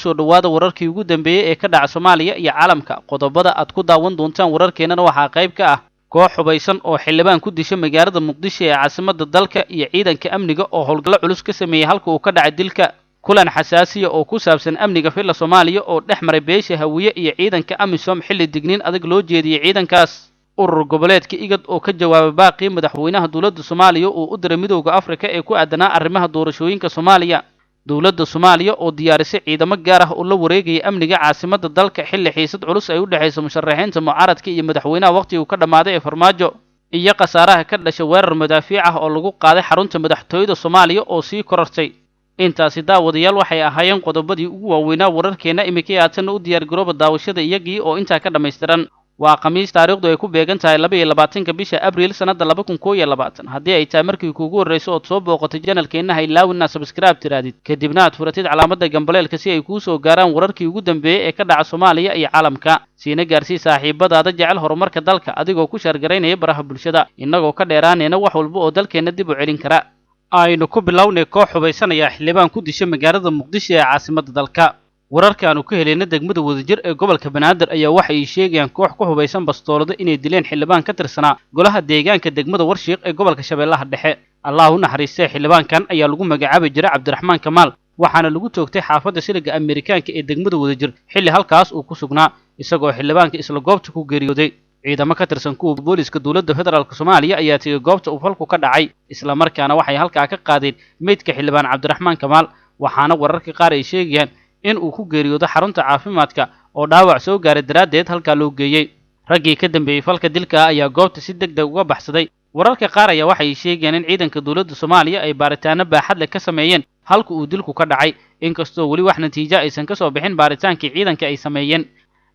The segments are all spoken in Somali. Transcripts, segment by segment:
Kusoo dhowaada wararkii ugu dambeeyey ee ka dhaca Soomaaliya iyo caalamka. Qodobada aad ku daawan doontaan wararkeennana waxaa qayb ka ah koox hubaysan oo xildhibaan ku disha magaalada Muqdisho ee caasimadda dalka iyo ciidanka amniga oo howlgallo culus ka sameeyey halka uu ka dhacay dilka. Kulan xasaasiya oo ku saabsan amniga Villa Soomaaliya oo dhex maray beesha Hawiye iyo ciidanka AMISOM xilli digniin adag loo jeediyey ciidankaas. Urur goboleedka IGAD oo ka jawaabay baaqii madaxweynaha dowladda Soomaaliya uu u diray Midowda Afrika ee ku aadanaa arrimaha doorashooyinka Soomaaliya. Dowladda Soomaaliya oo diyaarisay ciidamo gaar ah oo la wareegaya amniga caasimadda dalka xilli xiisad culus ay u dhexayso musharaxiinta mucaaradka iyo madaxweynaha waqtigii uu ka dhammaaday ee Farmaajo. Iyo khasaaraha ka dhashay weerar madaafiic ah oo lagu qaaday xarunta madaxtooyada Soomaaliya oo sii korortay. Intaasi daawadayaal waxay ahaayeen qodobadii ugu waaweynaa wararkeenna. Iminkii aatanna u diyaargarooba daawashada iyagii oo intaa ka dhammaystiran. Waa Khamiis, taariikhdu ay ku beegan tahay 22-ka bisha Abriil sannadda 2021. Haddii ay tahay markii kuugu horreyso ood soo booqatay channelkeenna, ha ilaawin subscribe tiraadid, kadibna aad furatid calaamadda gambaleelka si ay kuu soo gaaraan wararkii ugu dambeeyey ee ka dhaca Soomaaliya iyo caalamka. Siina gaarsii saaxiibadaada jecel horumarka dalka adigoo ku share garaynaya baraha bulshada, innagoo ka dheeraanayna wax walba oo dalkeenna dib u celin kara. Aynu ku bilownay koox hubaysanaya xildhibaan ku disha magaalada Muqdisho ee caasimadda dalka. Wararka aanu ka helayna degmada Wadajir ee gobolka Banaadir ayaa waxa ay sheegayaan koox ku hubaysan bastoolado inay dileen xildhibaan ka tirsanaa golaha deegaanka degmada Warshiiq ee gobolka Shabeellaha Dhexe. Allah u naxariistee, xildhibaankan ayaa lagu magacaabi jiray Cabdiraxmaan Kamaal, waxaana lagu toogtay xaafadda Siliga Amerikaanka ee degmada Wadajir xilli halkaas uu ku sugnaa, isagoo xildhibaanka isla goobta ku geeriyooday. Ciidamo ka tirsan kuwa booliska dowladda federaalka Soomaaliya ayaa tegey goobta uu falku ka dhacay, islamarkaana waxay halkaa ka qaadeen meydka xildhibaan Cabdiraxmaan Kamaal, waxaana wararka qaar ay sheegayaan in uu ku geeriyoodo xarunta caafimaadka oo dhaawac soo gaaray daraaddeed halkaa loo geeyey. Raggii ka dambeeyey falka dilka ah ayaa goobta si deg deg uga baxsaday. Wararka qaar ayaa waxay sheegayaan in ciidanka dowladda Soomaaliya ay baaritaano baaxad leh ka sameeyeen halka uu dilku ka dhacay, inkastoo weli wax natiijo aysan ka soo bixin baaritaankii ciidanka ay sameeyeen.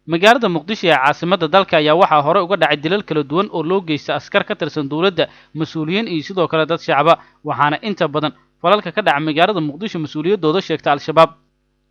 Magaalada Muqdisho ee caasimadda dalka ayaa waxaa hore uga dhacay dilal kala duwan oo loo geysta askar ka tirsan dowladda, mas-uuliyiin iyo sidoo kale dad shacaba, waxaana inta badan falalka ka dhaca magaalada Muqdisho mas-uuliyaddooda sheegta Al-Shabaab.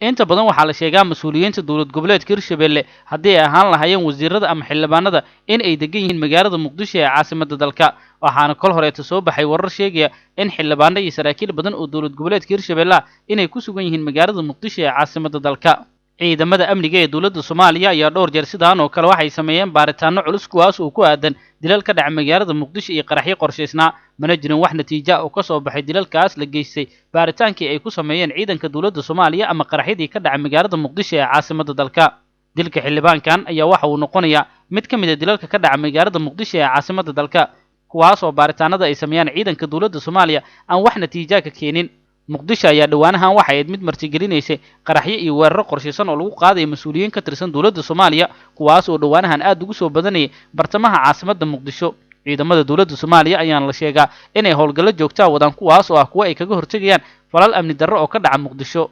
Inta badan waxaa la sheegaa mas-uuliyiinta dowlad goboleedka Hirshabelle, haddii ay ahaan lahaayeen wasiirada ama xildhibaanada, in ay degan yihiin magaalada Muqdisho ee caasimadda dalka, waxaana kol horeeta soo baxay warar sheegaya in xildhibaano iyo saraakiil badan oo dowlad goboleedka Hirshabelle ah inay ku sugan yihiin magaalada Muqdisho ee caasimadda dalka. Ciidamada amniga ee dowladda Soomaaliya ayaa dhowr jeer sidaan oo kale waxay sameeyeen baaritaano culus, kuwaas oo ku aadan dilal ka dhaca magaalada Muqdisho iyo qaraxyo qorshaysnaa. Mana jirin wax natiijo ah oo ka soo baxay dilalkaas la geystay baaritaankii ay ku sameeyeen ciidanka dowladda Soomaaliya ama qaraxyadii ka dhacay magaalada Muqdisho ee caasimadda dalka. Dilka xildhibaankan ayaa waxa uu noqonayaa mid ka mid a dilalka ka dhaca magaalada Muqdisho ee caasimadda dalka, kuwaas oo baaritaanada ay sameeyaan ciidanka dowladda Soomaaliya aan wax natiija ka keenin. Muqdisho ayaa dhowaanahan waxay ahayd mid martigelinaysay qaraxyo iyo weeraro qorshaysan oo lagu qaadayo mas-uuliyiin ka tirsan dowladda Soomaaliya, kuwaas oo dhowaanahan aad ugu soo badanayay bartamaha caasimadda Muqdisho. Ciidamada dowladda Soomaaliya ayaana la sheegaa inay howlgallo joogtaa wadaan, kuwaas oo ah kuwa ay kaga hortegayaan falal amni darro oo ka dhaca Muqdisho.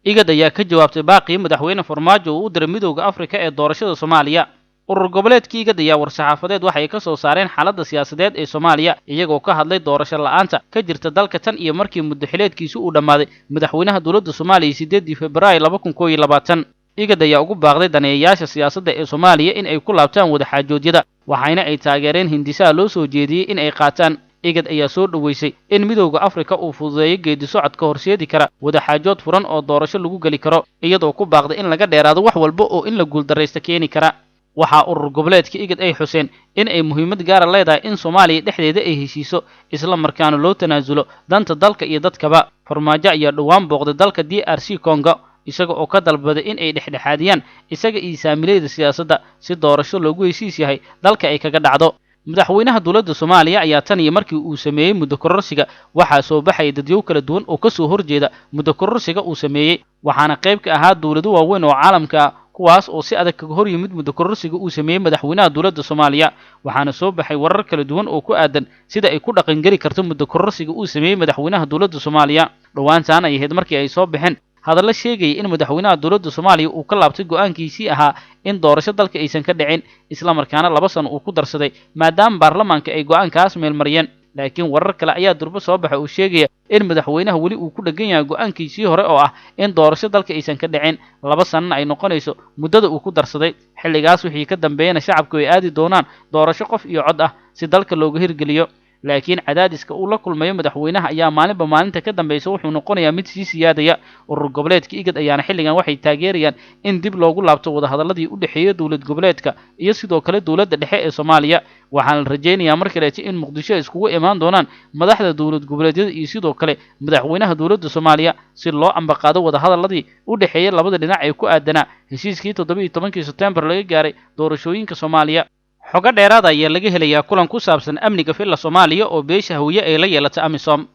IGAD ayaa ka jawaabtay baaqii madaxweyne Farmaajo uu u diray Midowda Afrika ee doorashada Soomaaliya. Urur goboleedka IGAD ayaa war-saxaafadeed waxay ka soo saareen xaaladda siyaasadeed ee Soomaaliya, iyagoo ka hadlay doorasho la-aanta ka jirta dalka tan iyo markii muddo xileedkiisu uu dhammaaday madaxweynaha dowladda Soomaaliya 8-dii Februaayo 2021. IGAD ayaa ugu baaqday daneeyayaasha siyaasadda ee Soomaaliya in ay ku laabtaan wadaxaajoodyada, waxayna ay taageereen hindisaha loo soo jeediyey in ay qaataan. IGAD ayaa soo dhoweysay in Midowda Afrika uu fududeeyo geedi socodka horseedi kara wadaxaajood furan oo doorasho lagu geli karo, iyadoo ku baaqday in laga dheeraado wax walba oo in la guuldarraysta keeni kara. Waxaa urur goboleedka IGAD ay xuseen in ay muhiimad gaara leedahay in Soomaaliya dhexdeeda ay heshiiso, isla markaana loo tanaasulo danta dalka iyo dadkaba. Farmaajo ayaa dhowaan booqday dalka DRC Congo, isaga oo ka dalbaday in ay dhexdhexaadiyaan isaga iyo saamileyda siyaasadda si doorasho loogu heshiis yahay dalka ay kaga dhacdo. Madaxweynaha dowladda Soomaaliya ayaa tan iyo markii uu sameeyey muddo kororsiga waxaa soo baxaya dadyow kala duwan oo kasoo horjeeda muddo kororsiga uu sameeyey, waxaana qayb ka ahaa dowlado waaweyn oo caalamka ah, kuwaas oo si adag kaga hor yimid muddo kororsiga uu sameeyey madaxweynaha dowladda Soomaaliya. Waxaana soo baxay warar kala duwan oo ku aadan sida ay ku dhaqangeli karto muddo kororsiga uu sameeyey madaxweynaha dowladda Soomaaliya. Dhowaantaan ay ahayd markii ay soo baxeen hadallo sheegaya in madaxweynaha dowladda Soomaaliya uu ka laabtay go-aankiisii ahaa in doorasho dalka aysan ka dhicin, islamarkaana 2 sano uu ku darsaday maadaama baarlamaanka ay go-aankaas meelmariyeen. Laakiin warar kale ayaa durbo soo baxay oo sheegaya in madaxweynaha weli uu ku dhegan yahay go-aankiisii hore oo ah in doorasho dalka aysan ka dhicin, 2 sanana ay noqonayso muddada uu ku darsaday. Xilligaas wixii ka dambeeyana shacabku ay aadi doonaan doorasho qof iyo cod ah si dalka looga hirgeliyo. Laakiin cadaadiska uu la kulmayo madaxweynaha ayaa maalinba maalinta ka dambaysa wuxuu noqonayaa mid sii siyaadaya. Urur goboleedka IGAD ayaana xilligan waxay taageerayaan in dib loogu laabto wadahadalladii u dhexeeya dowlad goboleedka iyo sidoo kale dowladda dhexe ee Soomaaliya. Waxaana la rajaynayaa mar kaleeto in Muqdisho ay iskugu imaan doonaan madaxda dowlad goboleedyada iyo sidoo kale madaxweynaha dowladda Soomaaliya si loo ambaqaado wadahadalladii u dhexeeya labada dhinac ee ku aadanaa heshiiskii 17-kii Sebtembar laga gaaray doorashooyinka Soomaaliya. Xogo dheeraada ayaa laga helayaa kulan ku saabsan amniga Villa Soomaaliya oo beesha Hawiye ay la yeelatay AMISOM.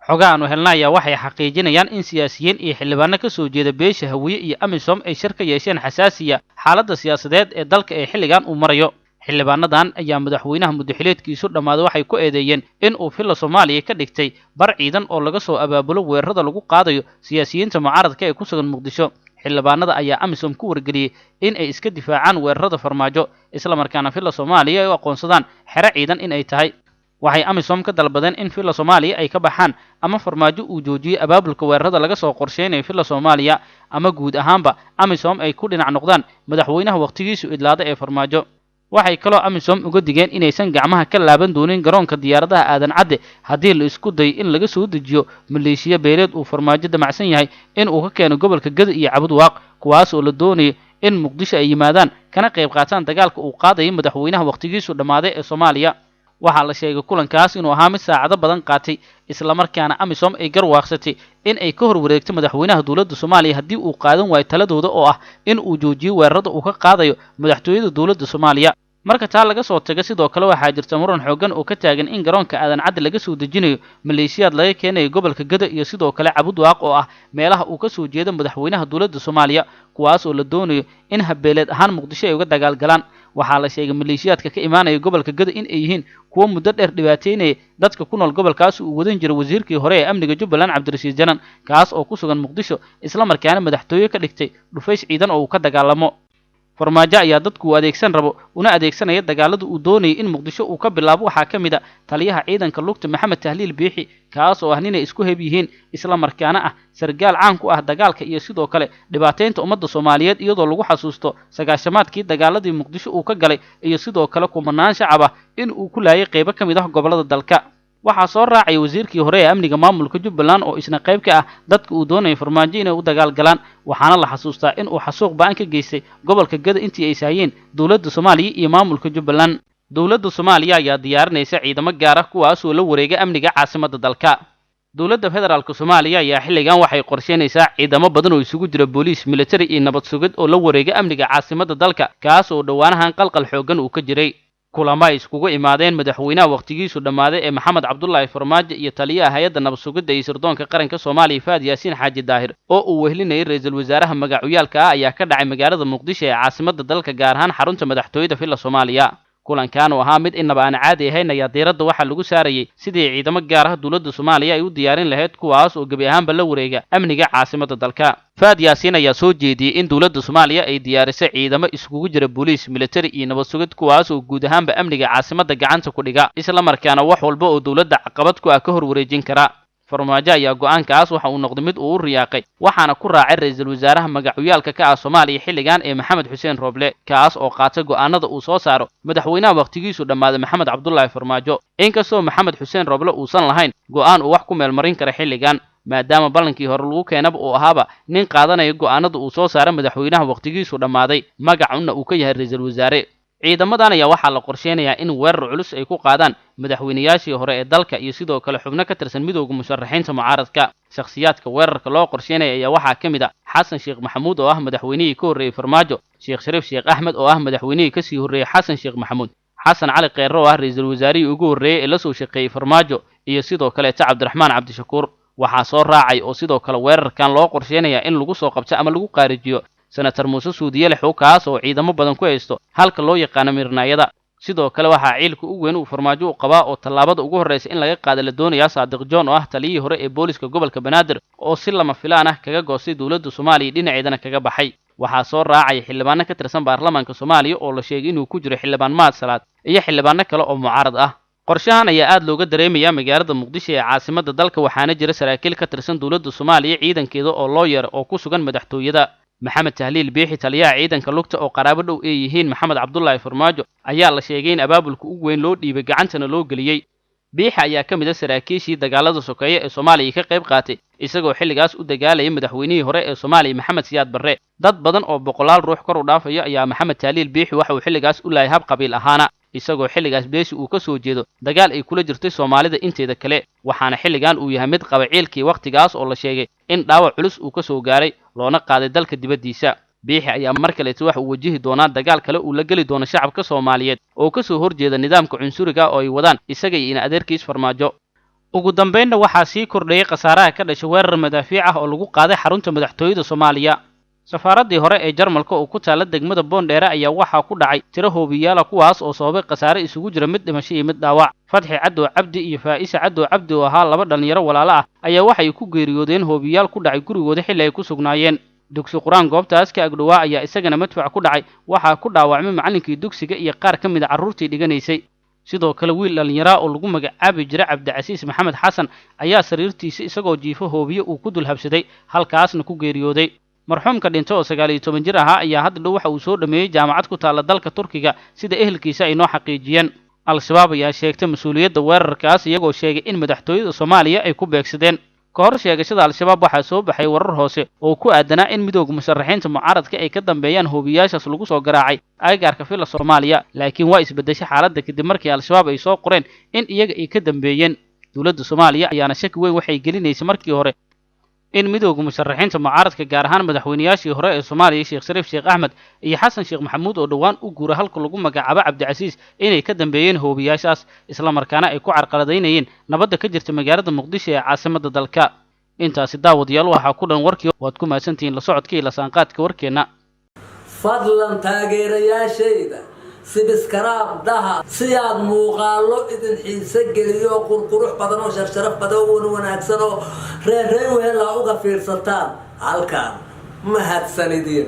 Xogaha aanu helna ayaa waxay xaqiijinayaan in siyaasiyiin iyo xildhibaano ka soo jeeda beesha Hawiye iyo AMISOM ay shir ka yeesheen xasaasiya xaaladda siyaasadeed ee dalka ee xilligan uu marayo. Xildhibaanadan ayaa madaxweynaha muddaxileedkiisu dhammaaday waxay ku eedeeyeen in uu Villa Soomaaliya ka dhigtay bar ciidan oo laga soo abaabulo weerarada lagu qaadayo siyaasiyiinta mucaaradka ee ku sugan Muqdisho. Xildhibaanada ayaa AMISOM ku wargeliyey in ay iska difaacaan weerarada Farmaajo, isla markaana Villa Soomaaliya ay u aqoonsadaan xero ciidan in ay tahay. Waxay AMISOM ka dalbadeen in Villa Soomaaliya ay ka baxaan ama Farmaajo uu joojiyo abaabulka weerarada laga soo qorsheynayo Villa Soomaaliya, ama guud ahaanba AMISOM ay ku dhinac noqdaan madaxweynaha waqtigiisu idlaada ee Farmaajo. Waxay kaloo AMISOM uga digeen inaysan gacmaha ka laaban doonin garoonka diyaaradaha Aadan Cadde haddii la isku dayo in laga soo dejiyo maleeshiya beeleed uu Farmaajo damacsan yahay in uu ka keeno gobolka Gado iyo Cabudwaaq, kuwaas oo la doonayo in Muqdisho ay yimaadaan kana qayb qaataan dagaalka uu qaadayo madaxweynaha waqtigiisu dhammaaday ee Soomaaliya. Waxaa la sheegay kulankaas inuu ahaa mid saacado badan qaatay, islamarkaana AMISOM ay garwaaqsatay in ay ka hor wareegto madaxweynaha dowladda Soomaaliya haddii uu qaadan waayo taladooda oo ah in uu joojiyo weerarada uu ka qaadayo madaxtooyada dowladda Soomaaliya. Marka taa laga soo tago, sidoo kale waxaa jirta muran xooggan oo ka taagan in garoonka Aadan Cadde laga soo dejinayo maleeshiyaad laga keenayo gobolka Gado iyo sidoo kale Cabudwaaq oo ah meelaha uu ka soo jeedo madaxweynaha dowladda Soomaaliya, kuwaas oo la doonayo in habbeeleed ahaan Muqdisho ay uga dagaalgalaan. Waxaa la sheegay maleeshiyaadka ka imaanaya gobolka Gado in ay yihiin kuwo muddo dheer dhibaateynaya dadka ku nool gobolkaas uu wadan jiray wasiirkii hore ee amniga Jubbaland Cabdirashiid Janan, kaas oo ku sugan Muqdisho islamarkaana madaxtooye ka dhigtay dhufays ciidan oo uu ka dagaalamo. Farmaajo ayaa dadku uu adeegsan rabo una adeegsanaya dagaalada uu doonayay in Muqdisho uu ka bilaabo waxaa ka mid a taliyaha ciidanka lugta Maxamed Tahliil Biixi, kaas oo ah ninay isku heb yihiin islamarkaana ah sargaal caan ku ah dagaalka iyo sidoo kale dhibaateynta ummadda Soomaaliyeed, iyadoo lagu xasuusto sagaashamaadkii dagaaladii Muqdisho uu ka galay iyo sidoo kale kumanaan shacab ah in uu ku laayay qaybo ka mid ah gobollada dalka. Waxaa soo raacaya wasiirkii hore ee amniga maamulka Jubbaland oo isna qayb ka ah dadka uu doonaya Farmaajo inay u dagaal galaan, waxaana la xasuustaa in uu xasuuq ba'an ka geystay gobolka Gado intii ay saayeen dowladda Soomaaliya iyo maamulka Jubbaland. Dowladda Soomaaliya ayaa diyaarinaysa ciidamo gaar ah kuwaas oo la wareega amniga caasimadda dalka. Dowladda federaalka Soomaaliya ayaa xilligan waxay qorsheynaysaa ciidamo badan oo isugu jira booliis, military iyo nabad sugid oo la wareega amniga caasimadda dalka, kaas oo dhowaanahan qalqal xooggan uu ka jiray. Kulamo ay iskugu imaadeen madaxweynaha waqtigiisu dhammaaday ee Maxamed Cabdullaahi Farmaajo iyo taliyaha hay-adda nabad sugidda iyo sirdoonka qaranka Soomaaliya Faad Yaasiin Xaaji Daahir oo uu wehlinayay ra-iisul wasaaraha magacyaalka ah ayaa ka dhacay magaalada Muqdisho ee caasimadda dalka, gaar ahaan xarunta madaxtooyada Villa Soomaaliya. Kulankan oo ahaa mid inaba aan caadi ahayn ayaa diiradda waxaa lagu saarayay sidii ciidamo gaar ah dowladda Soomaaliya ay u diyaarin lahayd, kuwaas oo gebi ahaanba la wareega amniga caasimadda dalka. Faad Yaasiin ayaa soo jeediyey in dowladda Soomaaliya ay diyaarisay ciidamo iskugu jira booliis, military iyo nabad sugid, kuwaas oo guud ahaanba amniga caasimadda gacanta ku dhiga, isla markaana wax walba oo dowladda caqabad ku ah ka hor wareejin kara. Farmaajo ayaa go'aankaas waxa uu noqday mid uu u riyaaqay, waxaana ku raacay ra-iisul wasaaraha magacyaalka ka ah Soomaaliya xilligan ee Maxamed Xuseen Rooble, kaas oo qaata go'aanada uu soo saaro madaxweynaha waqtigiisu dhammaaday Maxamed Cabdullaahi Farmaajo. Inkastoo Maxamed Xuseen Rooble uusan lahayn go'aan uu wax ku meelmarin kara xilligan, maadaama ballankii hore lagu keenaba uu ahaaba nin qaadanaya go'aanada uu soo saaro madaxweynaha waqtigiisu dhammaaday, magacunna uu ka yahay ra-iisul wasaare. Ciidamadan ayaa waxaa la qorsheynayaa in weerar culus ay ku qaadaan madaxweynayaashii hore ee dalka iyo sidoo kale xubno ka tirsan midowda musharaxiinta mucaaradka. Shakhsiyaadka weerarka loo qorsheynaya ayaa waxaa ka mid ah Xasan Sheekh Maxamuud oo ah madaxweynihii ka horreeyey Farmaajo, Sheekh Shariif Sheekh Axmed oo ah madaxweynihii kasii horreeyey Xasan Sheekh Maxamuud, Xasan Cali Kheyre oo ah ra-iisul wasaarihii ugu horreeyey ee la soo shaqeeyey Farmaajo, iyo sidoo kaleeta Cabdiraxmaan Cabdishakuur. Waxaa soo raacay oo sidoo kale weerarkan loo qorsheynayaa in lagu soo qabto ama lagu qaarijiyo senator Muuse Suudiye Lexow, kaas oo ciidamo badan ku haysto halka loo yaqaano Mirnaayada. Sidoo kale waxaa ciilka u weyn uu Farmaajo u qabaa oo tallaabada ugu horreysa in laga qaada la doonayaa Saadiq John oo ah taliyihii hore ee booliska gobolka Banaadir oo si lama filaan ah kaga goostay dowladda Soomaaliya dhinaceedana kaga baxay. Waxaa soo raacaya xildhibaano ka tirsan baarlamaanka Soomaaliya oo la sheegay inuu ku jiro xildhibaan Mahad Salaad iyo xildhibaano kale oo mucaarad ah. Qorshahan ayaa aad looga dareemayaa magaalada Muqdisho ee caasimadda dalka, waxaana jira saraakiil ka tirsan dowladda Soomaaliya ciidankeeda oo loo yeero oo ku sugan madaxtooyada. Maxamed Tahliil Biixi, taliyaha ciidanka lugta oo qaraabo dhow ay yihiin Maxamed Cabdullaahi Farmaajo, ayaa la sheegay in abaabulka ugu weyn loo dhiibay gacantana loo geliyey. Biixi ayaa ka mid a saraakiishii dagaalada sokeeye ee Soomaaliya ka qayb qaatay, isagoo xilligaas u dagaalayay madaxweynihii hore ee Soomaaliya Maxamed Siyaad Barre. Dad badan oo boqolaal ruux kor u dhaafaya ayaa Maxamed Taaliil Biixi waxa uu xilligaas u laayay hab qabiil ahaana, isagoo xilligaas beeshi uu ka soo jeedo dagaal ay kula jirtay Soomaalida inteeda kale. Waxaana xilligan uu yahay mid qaba ciilkii wakhtigaas oo la sheegay in dhaawac culus uu ka soo gaaray loona qaaday dalka dibaddiisa. Biixi ayaa mar kaleeto waxa uu wajihi doonaa dagaal kale uu la geli doono shacabka Soomaaliyeed oo ka soo horjeeda nidaamka cunsuriga oo ay wadaan isaga iyo ina adeerkiis Farmaajo. Ugu dambaynna waxaa sii kordhayay khasaaraha ka dhashay weerar madaafiic ah oo lagu qaaday xarunta madaxtooyada Soomaaliya. Safaaraddii hore ee Jarmalka oo ku taalla degmada Boondheere ayaa waxaa ku dhacay tiro hoobiyaala, kuwaas oo sababay khasaare isugu jira mid dhimasho iyo mid dhaawac. Fatxi Caddow Cabdi iyo Faa'ise Caddow Cabdi oo ahaa laba dhallinyaro walaalo ah ayaa waxay ku geeriyoodeen hoobiyaal ku dhacay gurigooda xilli ay ku sugnaayeen. Dugsi qur-aan goobtaas ka agdhowaa ayaa isagana madfac ku dhacay, waxaa ku dhaawacmay macallinkii dugsiga iyo qaar ka mid a carruurtii dhiganaysay. Sidoo kale wiil dhallinyaraa oo lagu magacaabi jiray Cabdicasiis Maxamed Xasan ayaa sariirtiisa isagoo jiifo hoobiye uu ku dul habsaday, halkaasna ku geeriyooday. Marxuumka dhinto oo 19 jir ahaa ayaa hadda dhow waxa uu soo dhameeyey jaamacad ku taalla dalka Turkiga, sida ehelkiisa ay noo xaqiijiyeen. Al-Shabaab ayaa sheegtay mas-uuliyadda weerarkaas, iyagoo sheegay in madaxtooyada Soomaaliya ay ku beegsadeen. Ka hor sheegashada Al-Shabaab waxaa soo baxay warar hoose oo ku aadanaa in midooda musharaxiinta mucaaradka ay ka dambeeyaan hoobiyaashaas lagu soo garaacay agagaarka Villa Soomaaliya, laakiin waa isbeddeshay xaaladda kadib markii Al-Shabaab ay soo qoreen in iyaga ay ka dambeeyeen. Dowladda Soomaaliya ayaana shaki weyn waxay gelinaysay markii hore in midooda musharaxiinta mucaaradka, gaar ahaan madaxweynayaashii hore ee Soomaaliya Sheekh Shariif Sheekh Axmed iyo Xasan Sheekh Maxamuud oo dhowaan u guura halka lagu magacaabo Cabdicasiis, inay ka dambeeyeen hoobiyaashaas, islamarkaana ay ku carqaladaynayeen nabadda ka jirta magaalada Muqdisho ee caasimadda dalka. Intaasi daawadayaal waxaa ku dhan warkii, waad ku mahadsantihiin la socodka iyo la saanqaadka warkeenna. Fadlan taageerayaashayda subscribe dhaha si aad muuqaallo idin xiise geliyo, qurqurux badan oo sharsharaf badan oo wanaagsan oo reerrey wehelaa uga fiirsataan halkan. Mahadsanidin.